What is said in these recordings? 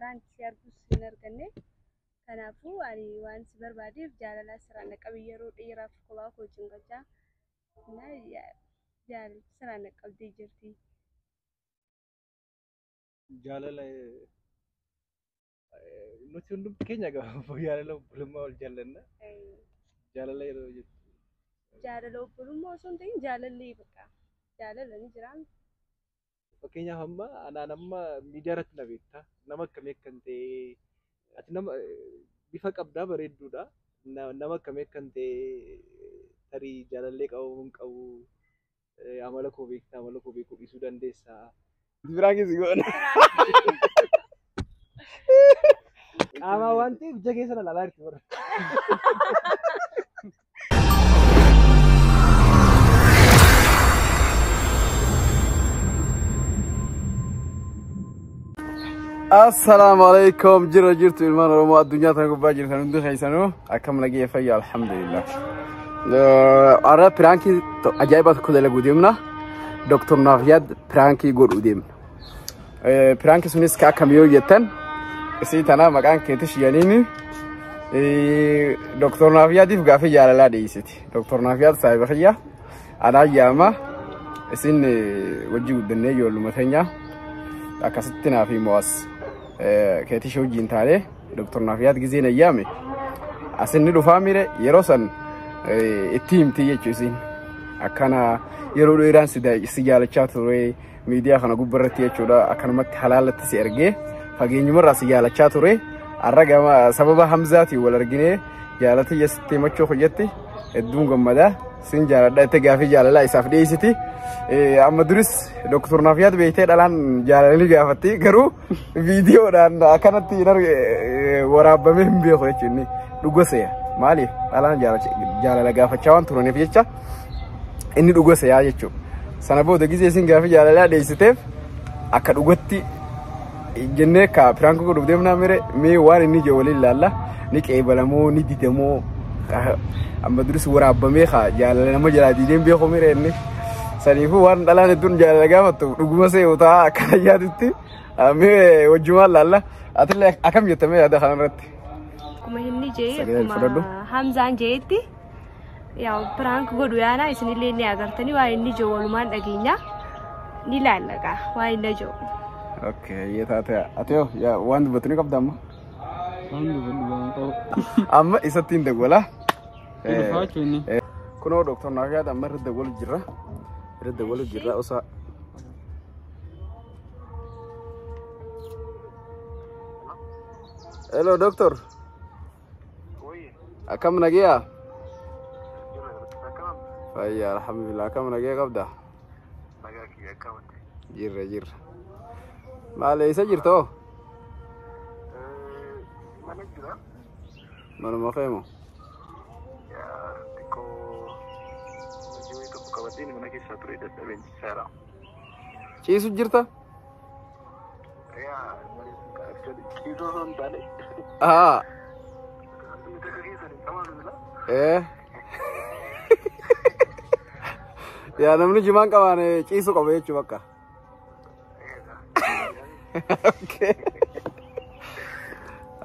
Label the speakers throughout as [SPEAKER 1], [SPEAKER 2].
[SPEAKER 1] Karaan itti si argus hin arganne. Kanaafuu ani waan si barbaadeef jaalala siraan na qabi yeroo dheeraaf kophaa koo cinqachaa. Jaalala siraan na qabdee jirti.
[SPEAKER 2] Jaalala nuti hundumti keenya gaafa jaalala obbolummaa wal jaallanna. Jaalala yeroo jettu.
[SPEAKER 1] Jaalala obbolummaa osoo hin ta'in jaalalli bakka jaalala ni jira.
[SPEAKER 2] Fakkeenyaaf amma anaan amma miidiyaa irratti na beekta. Nama akkamii akkan ta'e ati nama bifa qabdaa bareedduudha. Nama akkamii akkan ta'e tarii jaalallee qabamuu hin qabu. Amala koo beekta, amala koo beekuu dhiisuu dandeessa.
[SPEAKER 3] Biraan keessi goona.
[SPEAKER 2] Qaamaa waan ta'eef ija keessa na ilaalaa jirti bara.
[SPEAKER 3] Assalaamu alaikum, jira jirtu ilmaan Oromoo addunyaa tana gubbaa jirtan hundi keessanuu, akkam nagee fayyaa? Alhamdulillah. Har'a prankii ajaa'ibaa tokko dalaguu deemna. Dooktor Naafyaad prankii godhuu deemna. Prankii sunis ka akkam yoo jettan, isii tana maqaan keetish yaniini Dooktor Naafyaadiif gaafii jaalalaa dhiyeessiti. Dooktor Naafyaad saahiba kiyya anaa yaama, isin wajji guddannee ijoolluma teenya akkasitti naaf himu as keetish wajjiin taanee Dooktor Naafyaad gizee na yaame asinni dhufaa mire yeroo san itti himti jechuu. Isin akkana yeroo dheeraan si jaalachaa ture miidiyaa kana gubbarratti jechuudha, akkanumatti halaalatti si ergee fageenyumarraa si jaalachaa ture. Har'a gama sababa Hamzaatiin wal arginee jaalatiyya sitti himachuu hojjetti hedduun gammadaa sin jaaladha itti gaafii jaalalaa isaaf dhiyeessiti. Amma duris Dooktor Naafyaad beektee dhalaan jaalalli gaafatti, garuu viidiyoodhaan akkanatti waraabamee hin beeku jechuun dhuga se'a. Maaliif dhalaan jaalala gaafachaa waan turaniif jecha inni dhuga se'aa jechuudha. Sana booda gizee isin gaafii jaalalaa dhiyeessiteef akka dhugatti jennee ka prank godhuuf deemnaa mire, mee waan inni ijoo waliin ilaalla, ni qeebalamoo ni didamoo? Amma duris waraabamee ka jaalala nama jalaa diideen beeku mire inni. Saniifuu waan dhalaan hedduun jaalala gaafattu dhuguma se'u ta'a akkana yaadutti mee wajjumaan laalla. Atillee akkam jettamee yaada kanarratti?
[SPEAKER 1] Akkuma inni jee
[SPEAKER 3] Sagalee fudhadhu.
[SPEAKER 1] Akkuma Hamzaan jeetti yaa prank godhu yaana, isinillee ni agartanii waa inni jiru walumaan dhageenya ni laallaqa waa inni jiru.
[SPEAKER 3] Okay, yee taate, ati hoo yaa waan dubbattu ni qabda amma?
[SPEAKER 4] Waan dubbadhu waan qabu.
[SPEAKER 3] Amma isatti hin dawwala.
[SPEAKER 4] Ni dhufaa jechuun inni.
[SPEAKER 3] Kunoo Dooktor Naafyaad amma irra dawwalu jirra. Irra dawwalu jirra osaa. Hello doctor. Akkam nagiyaa? Fayyaa, alhamdulillah. Akkam nagee qabda? Jirra jirra. Maal, eessa jirta hoo?
[SPEAKER 5] Mana jira.
[SPEAKER 3] Manuma keemo?
[SPEAKER 5] Xiqqoo hojii wayii tokko qabadheen mana keessaa ture, dadhabeen seera.
[SPEAKER 3] Ciisu jirta?
[SPEAKER 5] Yaa, ciisoo osoo hin taane
[SPEAKER 3] Haa.
[SPEAKER 5] nuti akka keessan hin qabaatu sila.
[SPEAKER 3] Ee. Yaa, namni jimaan qabaane ciisu qaba jechuu bakka. Okay.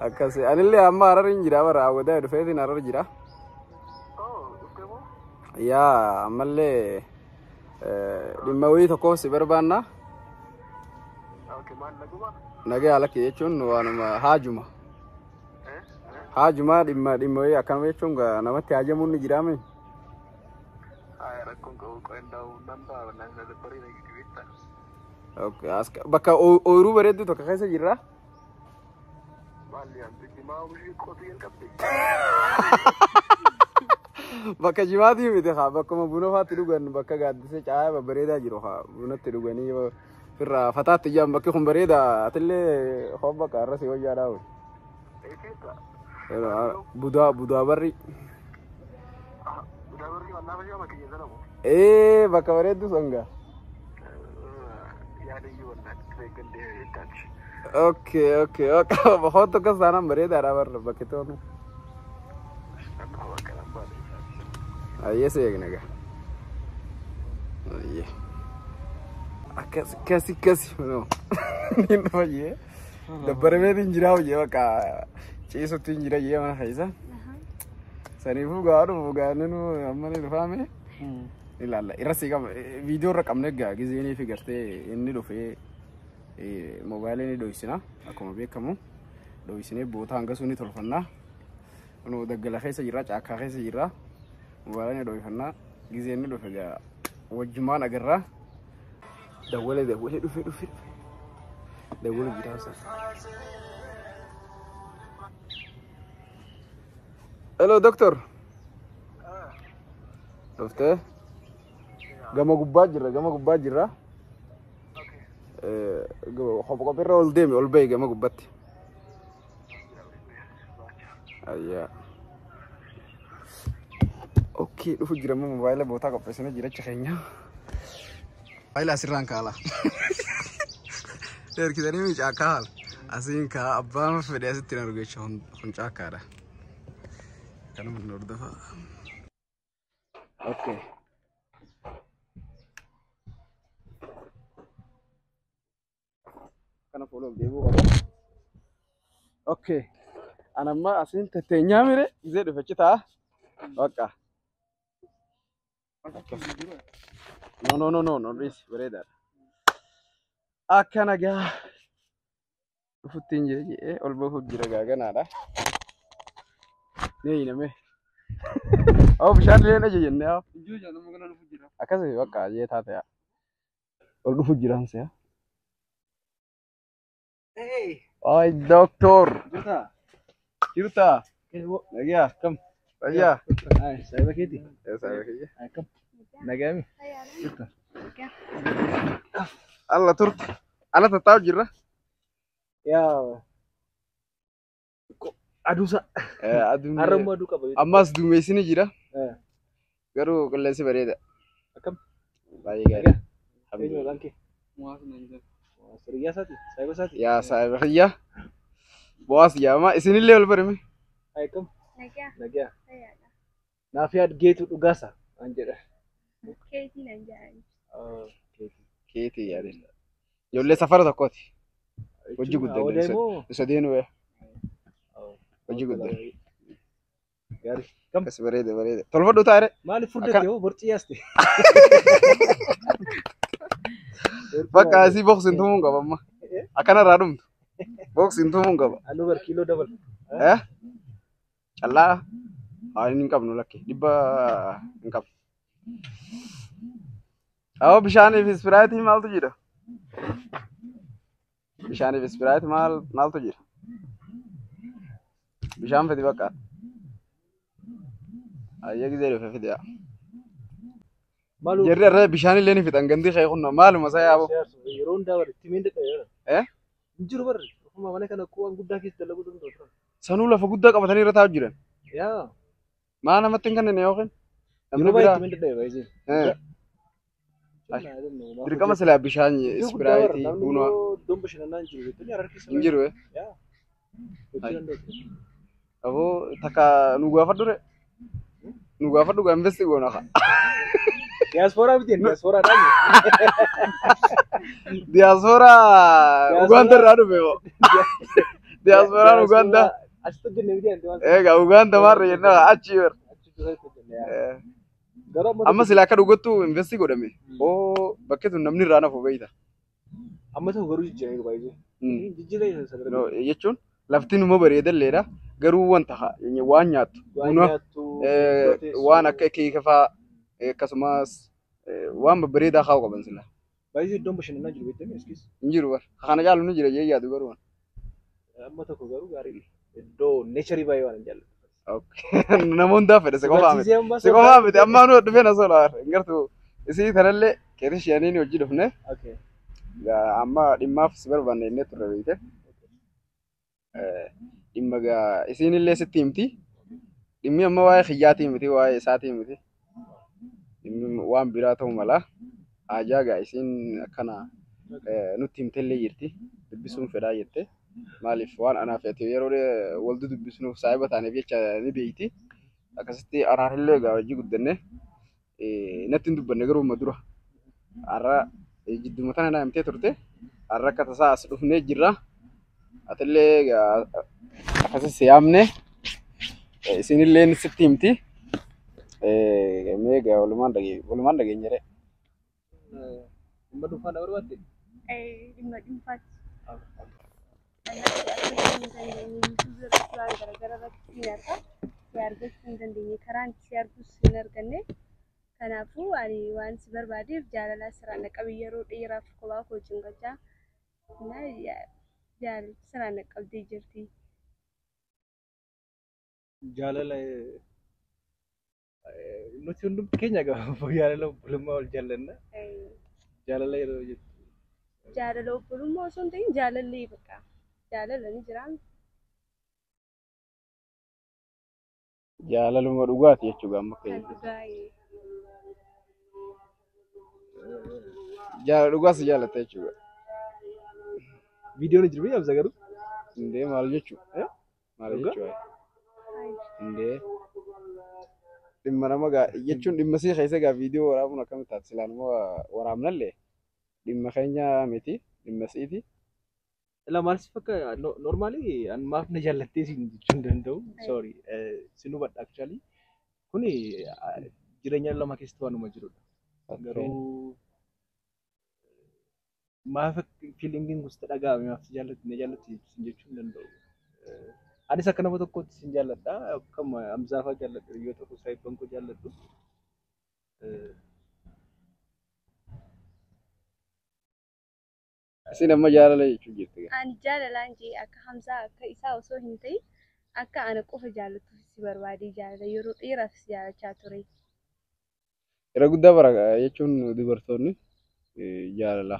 [SPEAKER 3] Akkasi. Anillee amma Harar hin jira bara, hawwataa dhufeetiin Harar jira.
[SPEAKER 5] Oo, dhuftee moo?
[SPEAKER 3] Yaa, ammallee dhimma wayii tokkoof si barbaanna.
[SPEAKER 5] Okay, maal, naguma?
[SPEAKER 3] Nagaa alakki jechuun waanuma haajuma. Haajuma dhimma wayii akkanuma jechuun namatti haajamuun ni jiraame.
[SPEAKER 5] Haa, rakkoon qabu, qo'annaa nan ba'a, nan bareeda beektaa.
[SPEAKER 3] Okay, as bakka ooyiruu bareedduu tokko keessa jirra.
[SPEAKER 5] Maal yaamte, jimaa oomishuu qotuu jalqabde?
[SPEAKER 3] Bakka jimaatii miti haa, bakkuma buna faatti dhugan, bakka gaaddisee caayaa babbareedaa jiru haa bunatti dhuganii firraa fataatti ijaan. Bakki kun bareeda, atillee hoo bakka irra si wayyaa dhaawu.
[SPEAKER 5] Eessa?
[SPEAKER 3] Budaa barri.
[SPEAKER 5] Budaa barri mannaa fayyaa bakka keessa moo?
[SPEAKER 3] Ee, bakka bareedduu songa.
[SPEAKER 5] Yaadayyuu wallaahi eeggandee eeggaati.
[SPEAKER 3] Okay. Hoottu akkas taanaan bareedaadha barra bakki toonu.
[SPEAKER 5] Amma bakka nan baane.
[SPEAKER 3] Ayyee, si eegna gaa. Ayyee. Akkas akkasi akkasi no. Niin dhufa jee. Dabbaramee hin jira hojii bakka ciisutti hin jira jee mana keessa. Saniifuu gaa dhufu gaa inni nu amma ni dhufaame. Ilaalla irra sii qaba viidiyoo irra qabne gaa gizeenii fi gartee inni dhufee moobaayilii ni dho'isina akkuma beekamu dho'isinee boota hanga sun ni tolfannaa. Nu daggala keessa jirra, caakkaa keessa jirra, moobaayilii ni dho'ifannaa gizeen inni dhufe gaa wajjumaan agarraa. Dawwalee dawwalee dhufe dhufe dawwalee jira sana. Hello doctor. Dhuftee? Gama gubbaa jirra, gama gubbaa jirra. Kopha ol deemi, ol bahi gama gubbatti. Ayyaa. Okay, dhufu jira amma moobaayila bootaa qopheessanii jira achi keenya. Moobaayila asirraan kaala. Erkitanii mi caakkaa haala. Asiin kaa abbaan fedhe asitti na argacha kun caakkaadha. Kanuma nu hordofaa. Okay. Kana fuula ol deebi'uu qaba. Okay. Ana amma asiin tetteenyaa mire gisee dhufe achi ta'a. Bakka. No, no, no, no, no, dhiisi bareedaadha. Akkana gaa dhufutti hin jira jedhee ol bahuuf jira gaa ganaadha. Ni hiiname. Oh, bishaan illee na jennee haa.
[SPEAKER 4] Ijoo jaalama kana dhufu jira.
[SPEAKER 3] Akkasii bakka jee taate yaa. Ol dhufu jiraan si'a. Ay, doctor.
[SPEAKER 2] Jirta?
[SPEAKER 3] Jirta? Nagaa.
[SPEAKER 2] Kam?
[SPEAKER 3] Fayyaa.
[SPEAKER 2] Ay, saayiba keeti?
[SPEAKER 3] Saayiba kiyya.
[SPEAKER 2] Ay, kam? Nagaami? Jirta?
[SPEAKER 3] Alla turte. Alla tattaa'u jirra.
[SPEAKER 2] Yaa. Aduusa.
[SPEAKER 3] Aduun
[SPEAKER 2] Har'a immoo aduu qaba.
[SPEAKER 3] Ammas duumessi jira. Garuu qilleensi bareeda.
[SPEAKER 2] Akkam?
[SPEAKER 3] Baay'ee gaarii.
[SPEAKER 2] Eenyu maqaan kee?
[SPEAKER 4] Muwaas na jedhama.
[SPEAKER 2] Siriyyaa isaati? Saayiba isaati?
[SPEAKER 3] Yaa saayiba kiyya. Bohaas yaama. Isinillee ol barime.
[SPEAKER 2] Ay, kam?
[SPEAKER 1] Nagaa.
[SPEAKER 2] Nagaa.
[SPEAKER 1] Fayyaadha.
[SPEAKER 2] Naaf yaad geetu dhugaasa an jedha.
[SPEAKER 1] Keetii nan jedhan.
[SPEAKER 2] Keetii.
[SPEAKER 3] Keetii yaadeen. Ijoollee safara tokkooti. Hojii guddaa
[SPEAKER 2] Olee moo?
[SPEAKER 3] Sadeen waya. Hojii guddaa.
[SPEAKER 2] Gaarii. Kam?
[SPEAKER 3] Akkas bareeda bareeda. Tolfadhu taare.
[SPEAKER 2] Maaliif furdatte hoo borcii yaaste?
[SPEAKER 3] Bakka asii boksiin tumuun qaba amma. Akkanarraa dhumtu. Boksiin tumuun qaba.
[SPEAKER 2] Anuu bar kiiloo dabala.
[SPEAKER 3] Eh? Callaa haa hin qabnu lakke dhibba hin qabnu. Awwa bishaanii fi ispiraayitii maaltu jira? Bishaanii fi ispiraayitii maal maaltu jira? Bishaan fidi bakka. Ayyee gizee dhufe fidi yaa.
[SPEAKER 2] Maaloo
[SPEAKER 3] Jarri irra bishaan illee ni fixan gandi kee kunna maaluma isaa yaaboo.
[SPEAKER 2] Yeroo hundaa bar itti miin dadhabe yeroo.
[SPEAKER 3] Eh?
[SPEAKER 2] Hin jiru barri. Ofuma mana kana waan guddaa keessa dalaguu danda'u turan.
[SPEAKER 3] Sanuu lafa guddaa qabatanii irra taa'u jiran.
[SPEAKER 2] Yaa.
[SPEAKER 3] Maa namatti hin kennine yookiin? Namni
[SPEAKER 2] Yeroo baay'ee
[SPEAKER 3] biraa.
[SPEAKER 2] itti miin dadhabe baay'ee.
[SPEAKER 3] Eh. Dirqama silaa bishaan ispiraayitii buna
[SPEAKER 2] Iddoon bashannanaa hin jiru jettanii harar keessa.
[SPEAKER 3] hin jiru.
[SPEAKER 2] Yaa. Hojii danda'u.
[SPEAKER 3] Aboo takka nu gaafadhu re. Nu gaafadhu gaa investi goona kaa.
[SPEAKER 2] Diyaaspooraa miti diyaaspooraa dhaan.
[SPEAKER 3] Diyaaspooraa Ugaanda irraa dhufe moo? Diyaasporaan Ugaanda.
[SPEAKER 2] Asitti hojjennee miti anti waan.
[SPEAKER 3] Egaa Ugaanda maarra jennaa achi bar.
[SPEAKER 2] Achi keessatti hojjennee. Garuu
[SPEAKER 3] Amma silaa akka dhugattu investi godhame. Oo bakki tun namni irraa nafu beeyta.
[SPEAKER 2] Amma ta'u garuu jijjiiranii baay'ee. Jijjiiranii sadarkaa.
[SPEAKER 3] Jechuun lafti numa bareedalleedha. Garuu wanta waan nyaattu.
[SPEAKER 2] Waan
[SPEAKER 3] Buna
[SPEAKER 2] nyaattu.
[SPEAKER 3] waan akka keeka fa'aa akkasumas waan babbareedaa kaa'u qaban sila.
[SPEAKER 2] Baay'ee iddoon bashannanaa jiru beektami askis.
[SPEAKER 3] Hin jiru bar. Kana caalu ni jira jee yaadu garuu.
[SPEAKER 2] Amma tokko garuu gaariidha. Iddoo neecharii baay'ee waan hin jaalladhu.
[SPEAKER 3] Nama hundaa fedhe si qofaa miti. Si qofaa miti ammaa nu dhufee na sola hin gartuu isii tanallee keetii shaniin hojii dhufne amma dhimmaaf si barbaanne innee turre beekte. Dhimma gaa isiin illee sitti himti. Dhimmi amma waa'ee kiyyaatii miti waa'ee isaatii miti. Dhimmi waan biraa ta'uu mala. Haajaa gaa isiin akkana nutti himtellee jirti. Dubbisuun fedhaa jette. Maaliif waan anaaf ati yeroo waldu dubbisnuuf saahiba taaneef jecha ni beeyti. Akkasitti anaanillee gaa hojii guddanne natti hin dubbanne garuu amma dura. Har'a jidduma tana naa himtee turte. Har'a akka tasaa as dhufnee jirra. Atillee akkasii si yaamne isinillee sitti himti. Mee egaa walumaan dhageenya jedhee.
[SPEAKER 2] Dhimma dhuunfaa na barbaadde?
[SPEAKER 1] Dhimma dhuunfaati. YouTube irratti waan garaagaraa irratti ni arga. Si argachuu hin dandeenye, karaan si arguus hin arganne. Kanaafuu ani waan si barbaadeef jaalala siraan qabi yeroo dheeraaf kophaa koo cingachaa jaalala siraan qabdee jirti.
[SPEAKER 2] Jaalala nuti hundumti keenya gaafa jaalala obbolummaa wal jaallanna. Jaalala yeroo jettu.
[SPEAKER 1] Jaalala obbolummaa osoo hin ta'in jaalalli bakka jaalala ni jira.
[SPEAKER 3] Jaalaluma dhugaati jechuudha amma akka
[SPEAKER 1] Kan
[SPEAKER 3] jettu.
[SPEAKER 1] dhugaa.
[SPEAKER 3] Jaalala dhugaa si jaalatta jechuudha.
[SPEAKER 2] Viidiyoon jiru biyya amsa garuu.
[SPEAKER 3] Indee maal jechuudha? Maal
[SPEAKER 2] Dhugaa?
[SPEAKER 3] jechuudha? Indee dhimma nama gaa jechuun dhimma sii keessa gaa viidiyoo waraabuun akkamitti taate silaan immoo waraabnallee dhimma keenya miti dhimma siiti.
[SPEAKER 2] Ilaa maal si fakkaata normally an maaf na jaallattee siin jechuu hin danda'u. Sorry, sin hubadha actually. Kuni jireenya lama keessatti waanuma jirudha. Garuu maaf feelingiin kun sitti dhaga'ame maaf si jaallatti na jaallatti siin jechuu hin danda'u. Anis akka nama tokkootti sin jaalladha. Akkuma Hamzaa fa'aa jaalladhu, hiriyoota koo saayibban koo jaalladhu.
[SPEAKER 3] Isin amma jaalala jechuu jirti.
[SPEAKER 1] Ani jaalalaan jee akka Hamzaa akka isaa osoo hin ta'in akka ana qofa jaallatuuf si barbaadee jaalala yeroo dheeraaf si jaalachaa ture.
[SPEAKER 3] Yeroo guddaa bara jechuun dubartoonni jaalala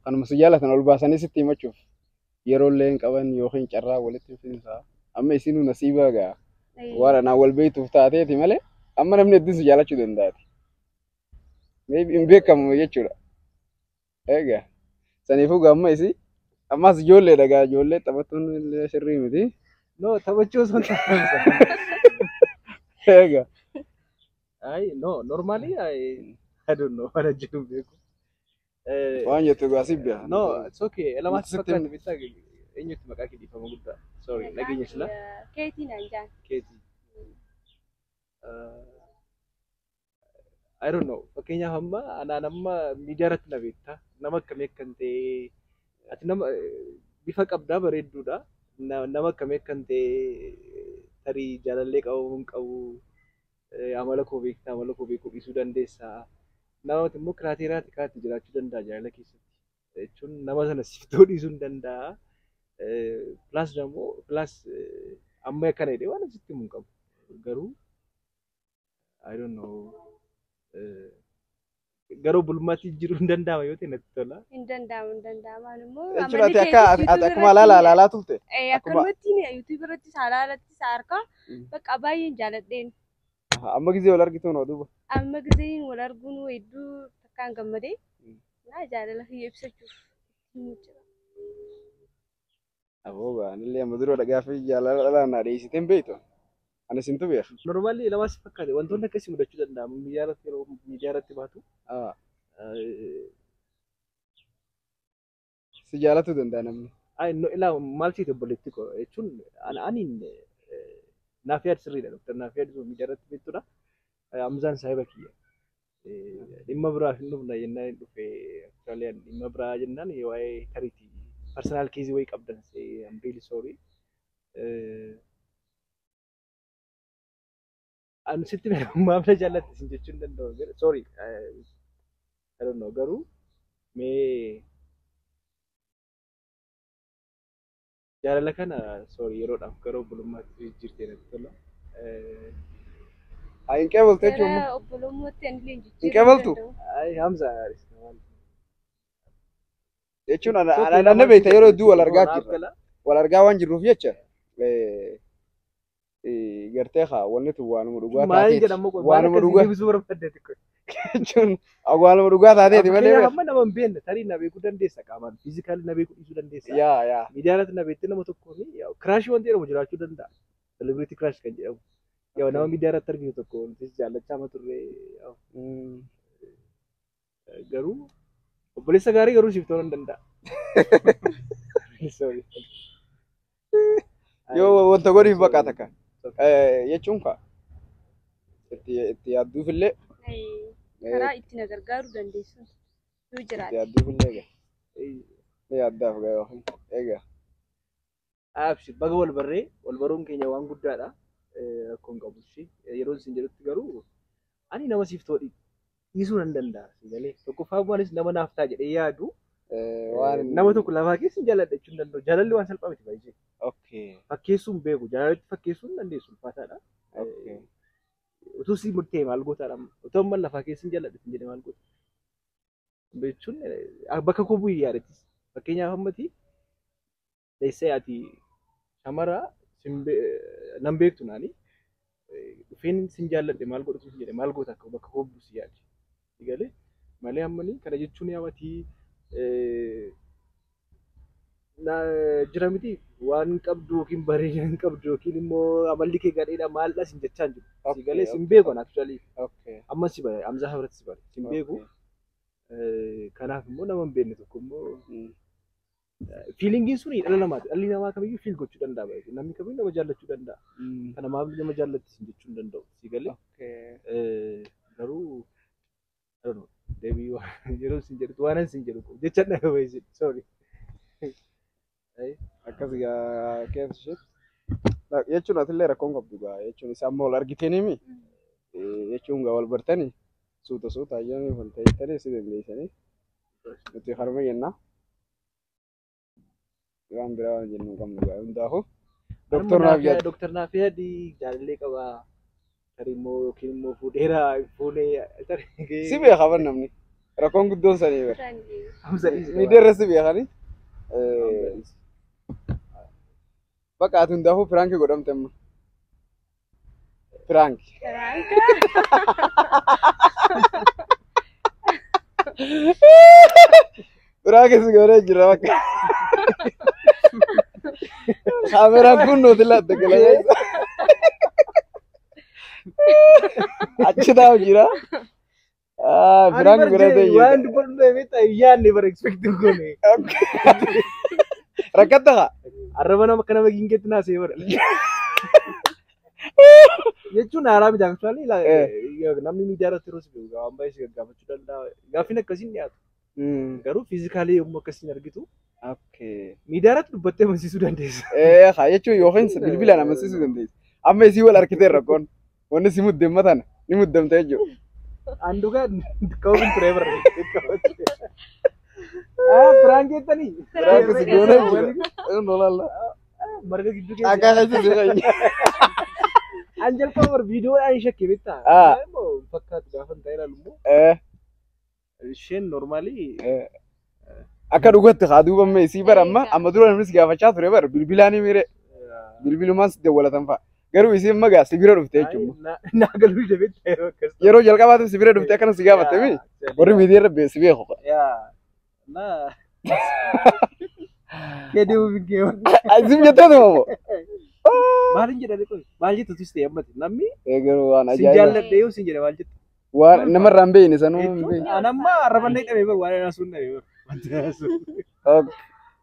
[SPEAKER 3] kanuma si jaalatan ol baasanii sitti himachuuf yeroo illee hin qaban yookiin carraa walitti fufiinsa. Amma isinuu nasiiba gaa waan anaan wal beektuuf taateeti malee amma namni hedduun si jaalachuu danda'ati. Maybe hin beekamu jechuudha. Egaa saniifuu gaa amma isii ammas ijoolleedha gaa ijoollee taphattuun illee sirrii miti.
[SPEAKER 2] No, taphachuu osoo hin taane.
[SPEAKER 3] Egaa
[SPEAKER 2] Ay, no, normally I don't know waan jedhu beeku.
[SPEAKER 3] waan jettu gaa si beeka.
[SPEAKER 2] No, it's okay. Ilaa maal si
[SPEAKER 3] Sitti
[SPEAKER 2] fakkaata beektaa eenyutti maqaa kee dhiifama guddaa. Sorry, nageenya sila.
[SPEAKER 1] Keetii naan jaan.
[SPEAKER 2] Keetii. I don't know. Fakkeenyaaf amma anaan amma miidiyaa irratti na beekta. Nama akkamii akkan ta'e ati nama bifa qabdaa bareedduudha. Nama akkamii akkan ta'e tarii jaalallee qabamuu hin qabu. Amala koo beektaa, amala koo beekuu dhiisuu dandeessa. Namatti immoo criteria kaatti jiraachuu danda'a jaalala keessatti. Jechuun nama sana siif ta'uu dhiisuu hin danda'a. Plus immoo plus amma akkana jedhee waan sitti himuu hin qabu. Garuu I don't know. Gara obbolummaatti jiruu hin danda'ama yoo ta'e natti tola.
[SPEAKER 1] Hin danda'amu hin danda'amu. Ani immoo
[SPEAKER 3] Jechuun ati akka ati akkuma alaala alaalaa turte.
[SPEAKER 1] Akkanumatti YouTube irrattis alaalattis harka bakka baay'een jaaladheen.
[SPEAKER 3] Amma gizee wal argitu noo duuba.
[SPEAKER 1] Amma gizeen wal arguun hedduu takkaan gammadee naa jaalala kiyya ibsachuuf ittiin jira.
[SPEAKER 3] Aboo anillee amma dura gaaffii jaalala dhalaan na dhiyeessitee hin beektu. Ani isintu beeka.
[SPEAKER 2] Normally lamaa si fakkaate wantoonni akkasii mudachuu danda'a. Miidiyaa irratti yeroo miidiyaa irratti baatu.
[SPEAKER 3] Si jaalachuu danda'a namni.
[SPEAKER 2] Ay no ilaa maal siite obboleetti koo jechuun aniin naaf yaad sirriidha. Doktar naaf yaad miidiyaa irratti beektudha. Hamzaan saahiba kiyya. Dhimma biraaf hin dhufna jennaan hin dhufe. Actually dhimma biraa jennaan waa'ee tariitii personal case wayii qabdan I'm really sorry. Ani sitti maaf na jaallatte sin jechuu hin danda'u. Sorry. I don't know garuu mee jaalala kana sorry yeroodhaaf gara obbolummaatti jijjiirtee natti tola.
[SPEAKER 3] Haa hin qeebaltu jechuun
[SPEAKER 1] Gara obbolummaatti ani illee
[SPEAKER 3] Hin qeebaltu?
[SPEAKER 2] Ay Hamza
[SPEAKER 3] Jechuun ana beekta yeroo hedduu wal argaa jirra. Wal argaa waan jirruuf jecha gartee haa wanni tun waanuma dhugaa
[SPEAKER 2] Maal
[SPEAKER 3] taateeti.
[SPEAKER 2] jedhamu kun maal
[SPEAKER 3] Waanuma
[SPEAKER 2] akkasii
[SPEAKER 3] dhugaa
[SPEAKER 2] deebisuu barbaadde kun.
[SPEAKER 3] jechuun waanuma dhugaa taateeti malee.
[SPEAKER 2] Fakkeenyaaf amma nama hin beekne tarii na beekuu dandeessa qaamaan physically na beekuu dhiisuu dandeessa.
[SPEAKER 3] Yaa yaa.
[SPEAKER 2] Miidiyaa irratti na beektee nama tokkoon crush wanti jedhamu jiraachuu danda'a. Celebrity crush kan jedhamu. Yaa nama miidiyaa irratti arginu tokko nutis jaallachaa ma turre garuu obboleessa gaarii garuu siif ta'uu hin danda'a. Sorry.
[SPEAKER 3] Yoo wanta godhiif bakka takka. Jechuun ka itti yaadduufillee
[SPEAKER 1] Karaa itti na gargaaruu dandeessu yoo
[SPEAKER 3] itti
[SPEAKER 1] jiraate.
[SPEAKER 3] yaadduufillee egaa. Ni yaaddaaf gaa yookiin egaa.
[SPEAKER 2] Abshir, baga wal barree, wal baruun keenya waan guddaadha. Rakkoo hin qabu ishee. Yeroo isin jedhutti garuu ani nama siif ta'u dhiisuu nan danda'a. Galee tokkoffaa maalis nama naaf ta'a jedhee yaadu
[SPEAKER 3] Waan
[SPEAKER 2] nama tokko lafaa keessa hin jaalladha jechuu hin danda'u. Jaalalli waan salphaa miti baay'ee. Fakkeessuu hin beeku. Jaalalli fakkeessuu hin dandeessu, ulfaataadha. Utuu si murtee maal gootaadha amma? Utuu amma lafaa keessa hin jaalladha hin jedhe maal goota? Jechuun bakka koo bu'ii yaadattis. Fakkeenyaaf ammati leessee ati shamara nan beektu naani dhufeen sin jaalladhe maal godhatu sin jedhe maal goota akka bakka koo buusi yaadi. Galee malee ammanii kana jechuun yaamatii jira miti waan qabdu yookiin bareedina hin qabdu yookiin immoo amalli kee gadheedha maaldha sin jechaa hin jiru. Si galee sin beeku an actually amma si bare Amzaa biratti si bare sin beeku. Kanaaf immoo nama hin beekne tokko immoo feelingiin sun dhala namaati. Dhalli namaa kamiyyuu feel gochuu danda'a. Namni kamiyyuu nama jaallachuu danda'a. Kana maaf nama jaallatti sin jechuu hin danda'u. Si galee garuu I don't know, deebii yeroo sin jedhutu waan sin jedhu jecha dhabe baay'ee, sorry.
[SPEAKER 3] Akkas gaa keessa isheetti. Jechuun atillee rakkoon qabdu gaa jechuun isaan amma wal argiteenimi jechuun gaa wal bartanii suuta suuta ayyaana wal ta'ettanii si dandeessanii nuti harma jennaa. Waan biraa waan jennu hin qabnu gaa hundaafuu. Doktor naaf yaaddu.
[SPEAKER 2] Doktor naaf yaadi jaalallee qabaa. Tarii immoo yookiin immoo fuudheera fuunee tarii.
[SPEAKER 3] Si beeka bar namni. Rakkoon guddoon sanii bar. Miidiyaa irra si beekani. Bakka ati hundaafuu prank godhamte amma. Prank.
[SPEAKER 1] Prank.
[SPEAKER 3] Prank si godhee jira bakka. Kaameraan kun nuti laata galateessa. Achi taa'u jira. Prank godhatee jira.
[SPEAKER 2] Waan dubbadhu beektaa yaadne bara expect goone.
[SPEAKER 3] Rakkatta haa.
[SPEAKER 2] Arraba nama akka nama gingeetti naasee bara. Jechuun haaraa miti actually namni miidiyaa irratti yeroo si beeku waan baay'ee si gaggaafachuu danda'a. Gaaffiin akkasiin dhiyaatu. Garuu physically yommuu akkasiin argitu miidiyaa irratti dubbattee amansiisuu dandeessa.
[SPEAKER 3] Haa, jechuun yookiin bilbilaan amansiisuu dandeessa. Amma isii wal argitee rakkoon wanni si muddamma tana ni muddamte jechuudha.
[SPEAKER 2] An dhugaa qabuun ture bara. Prank jettanii?
[SPEAKER 3] Prank si goonee jira. Inni
[SPEAKER 2] Marga gidduu keessa.
[SPEAKER 3] Akka keessa si fayyada.
[SPEAKER 2] An jalqaba bara viidiyoodhaan shakke beektaa? Immoo fakkaatu gaafa hin ta'e ilaalu immoo. Isheen normally
[SPEAKER 3] Akka dhugatti haa duuba amma isii bara amma amma dura namni si gaafachaa ture bara bilbilaan miire bilbilumaan si dawwalatan fa'a. Garuu isii amma gaa si bira dhufte jechuudha.
[SPEAKER 2] Naa galuu ija beektaa yeroo akkas.
[SPEAKER 3] Yeroo jalqabaatiif si bira dhufte akkana si gaafatte mi? Warri miidiyaa irra si beeku.
[SPEAKER 2] Yaa. Na. Kee deemuu binkee.
[SPEAKER 3] Isin jettee moo?
[SPEAKER 2] Maaliin jedhanii qoy? Maal jettu tus ta'e ammati namni
[SPEAKER 3] Garuu waan
[SPEAKER 2] sin
[SPEAKER 3] ajaa'iba.
[SPEAKER 2] jaalladhe yoo sin jedhe maal jettu?
[SPEAKER 3] Waan namarraa hin beekne sanuu hin beekne.
[SPEAKER 2] An amma arraballee dhabee bar waan ana sun dhabee bar. Wanti sun.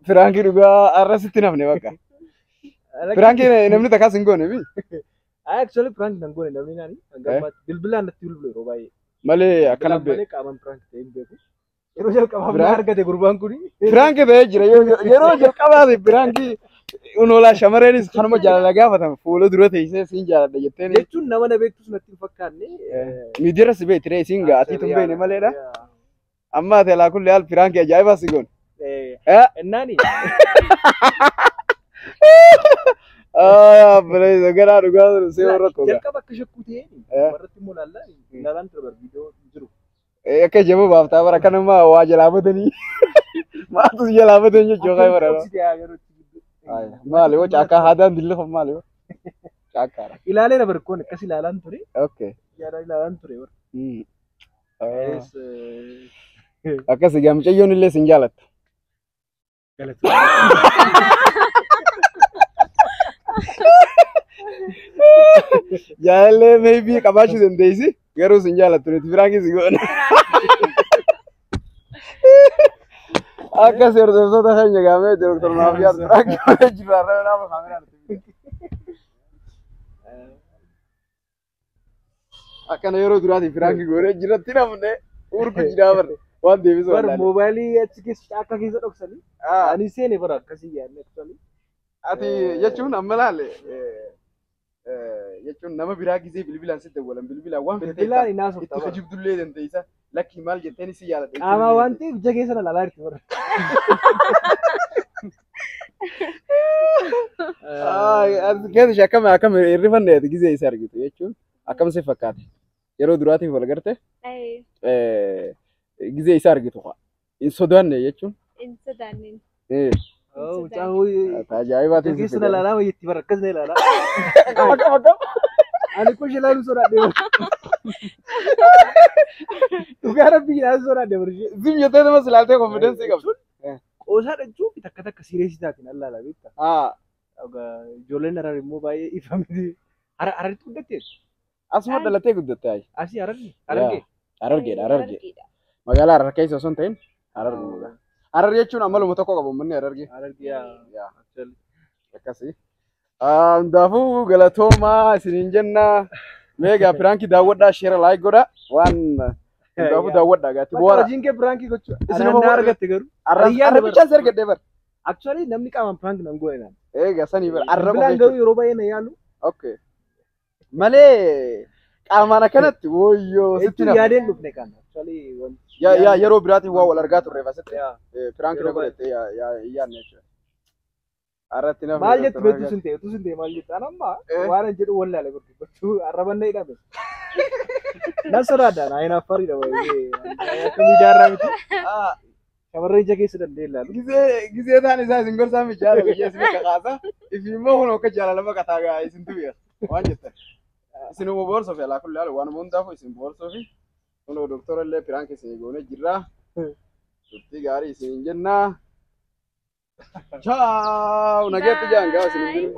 [SPEAKER 3] Prank dhugaa har'a sitti nafne bakka. Prank namni takkaas hin goone mi?
[SPEAKER 2] Actually prank nan goone namni naani hanga ammaatti bilbilaan natti bilbilu yeroo baay'ee.
[SPEAKER 3] Malee akkana
[SPEAKER 2] Bilbilaan malee qaamaan prank ta'ee hin beeku. Yeroo jalqabaaf na argate gurbaan kuni.
[SPEAKER 3] Prank ta'ee jira yeroo jalqabaati prank unoolaa shamarreenis kanuma jaalala gaafatan fuula dura teessee siin jaaladha jetteen.
[SPEAKER 2] Jechuun nama na beektus natti hin fakkaanne.
[SPEAKER 3] Miidiyaa irra si beekti isiin gaa atiitu hin beekne maleedha. Amma ati alaa kulli haal prank ajaa'ibaa si goone.
[SPEAKER 2] Innaani.
[SPEAKER 3] Abbalee garaa dhugaa ture see warra koo.
[SPEAKER 2] Jalqaba akka shakkuu ta'een warratti immoo laallaan ilaalaan ture bar viidiyoo jiru.
[SPEAKER 3] Akka jaboo baaftaa bara kanuma waa jalaa batanii maaltu si jalaa batanii jechuu kan bara. Maali yoo caakkaa haadaan dilli kun maali yoo caakkaadha.
[SPEAKER 2] Ilaaleera barkoon akkas ilaalaan ture. Yaada ilaalaan ture bara.
[SPEAKER 3] Akkas egaa mucayyoon illee sin jaalattu.
[SPEAKER 2] Galatoomii.
[SPEAKER 3] Jaalallee maybe qabaachuu dandeessi garuu sin jaalattu nuti prank si goona. Akkas hordoftoota keenya gaamee Dooktar Naafiyaat prank godhee jira. Har'a nama kaameraan itti akkana yeroo duraatiif prank godhee jiratti namne urgu jiraa barre waan deebisuu
[SPEAKER 2] Bar
[SPEAKER 3] wallaale.
[SPEAKER 2] moobaayilii achi keessa caakkaa keessa dhoksanii. Ani seene bara akkasii yaadne actually.
[SPEAKER 3] Ati jechuun amma laale jechuun nama biraa gizee bilbilaan sitti dawwalan bilbilaan waan fedhe
[SPEAKER 2] Bilbilaan hin
[SPEAKER 3] itti
[SPEAKER 2] haasofta bara.
[SPEAKER 3] kijibdullee dandeessa lakkii maal jetteen si yaaladha.
[SPEAKER 2] Qaamaa waan ta'eef ija keessa na ilaalaa jirti bara.
[SPEAKER 3] Keessa akkam akkam hirrifanneeti gizee isa argitu jechuun akkam si fakkaate yeroo duraatiif wal garte gizee isa argitu hin sodaanne jechuun.
[SPEAKER 1] Hin sodaanne.
[SPEAKER 2] Mucaan hooyi
[SPEAKER 3] Ajaa'ibaatiin
[SPEAKER 2] ija keessa na ilaalaa wayyetti bara akkas na ilaalaa.
[SPEAKER 3] Akkam akkam akkam.
[SPEAKER 2] Ani kun ishee ilaaluu sodaadhe bara. Dhugaa rabbi ilaaluu sodaadhe bara ishee.
[SPEAKER 3] Zim jettee nama silaaltee confidence qabdu.
[SPEAKER 2] Qoosaa jechuun takka takka serious taatiin allaala beektaa. Ijoolleen Harar immoo baay'ee ifa miti. Hararitti guddattee?
[SPEAKER 3] Asuma dhalattee guddatte ayi.
[SPEAKER 2] Asii Hararri? Harargee?
[SPEAKER 3] Harargeedha Harargee. Magaalaa Harar keessa osoo hin ta'in Harargee mugaa. Harar jechuun amaluma tokko qabu uummanni Harargee.
[SPEAKER 2] Harargee yaa.
[SPEAKER 3] Akkasii. Hundaafuu galatoomaa isiniin jenna. Meegaa prank daawwadhaa share like godha. Waan hundaafuu daawwadhaa gaatti bu'aara.
[SPEAKER 2] Hojiin kee prank gochuu.
[SPEAKER 3] Isin
[SPEAKER 2] Isin argatte garuu.
[SPEAKER 3] Arrabichaan si argadhee bara.
[SPEAKER 2] Actually namni qaamaan prank nan godhe naan.
[SPEAKER 3] Egaa sanii bara arraba
[SPEAKER 2] Bilbilaan garuu yeroo baay'ee na yaalu.
[SPEAKER 3] Okay. Malee qaamaan akkanatti woyyoo sitti
[SPEAKER 2] Jechuun
[SPEAKER 3] nafa.
[SPEAKER 2] yaadeen dhufne kan. Actually wanti.
[SPEAKER 3] Yaa yaa yeroo biraatiin waa wal argaa turreef asitti.
[SPEAKER 2] Yaa.
[SPEAKER 3] Prank na
[SPEAKER 2] Yeroo
[SPEAKER 3] godhette yaa yaa yaadne jechuudha. Arratti namni
[SPEAKER 2] Maal jettu
[SPEAKER 3] Dr.
[SPEAKER 2] beektu sun ta'e utuu sun ta'e maal jettu an amma waan an jedhu wallaale gurguddachuu arrabanna hidhame. Nan sodaadha naa hin affariidha baay'ee akka miidiyaarraa miti. Shamarree ija keessa danda'e ilaalu.
[SPEAKER 3] Gizee gizee taan isaa isin gorsaa mijaala biyya isin akka kaasa. Ifi immoo kun akka jaalala baqataa gaa isin tubeera waan jettan. Isinuma boorsoo fi alaa kulli haala waanuma hundaafuu isin boorsoo fi kunoo doktora illee prank isin goone jirra. Turtii gaarii isin jennaa. Ciao! Nageetti jaan gaa isin.